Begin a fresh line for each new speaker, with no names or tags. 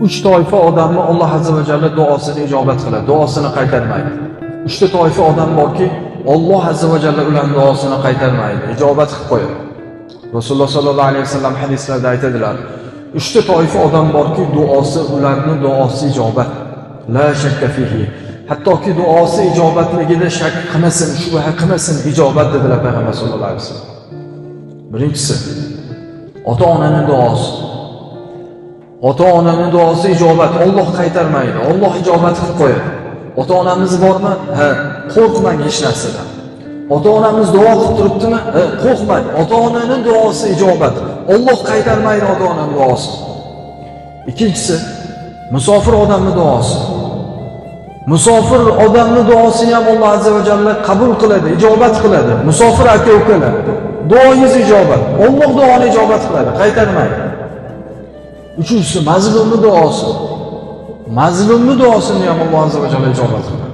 Uch toifa odamni Alloh azza va jalla duosini ijobat qiladi, duosini qaytarmaydi. Uchta toifa odam borki, Alloh azza va jalla ularning duosini qaytarmaydi, ijobat qilib qo'yadi. Rasululloh sollallohu alayhi vasallam hadislarda aytadilar: uchta toifa odam borki, duosi, ularni duosi ijobat. La shakka fihi. Hattoki duosi ijobatligida shak qilmasin, shubha qilmasin, ijobat dedilar payg'ambar sollallohu alayhi vasallam. Birinchisi, ota-onaning duosi. Ota-onaning duosi ijobat, Alloh qaytarmaydi, Alloh ijobat qilib qo'yadi. Ota-onamiz bormi? Ha, qo'rqmang hech narsadan. Ota-onamiz duo qilib turibdimi? Ha, qo'rqmang. Ota-onaning duosi ijobat. Alloh qaytarmaydi ota-onaning duosini. Ikkinchisi, musofir odamning duosi. Musofir odamning duosini ham Alloh azza va jalla qabul qiladi, ijobat qiladi. Musofir aka-ukalar, duoyingiz ijobat. Alloh duoni ijobat qiladi, qaytarmaydi. Uchinchisi, mazlumning duosi. Mazlumning duosini ham Alloh azza va jalla ijobat qiladi.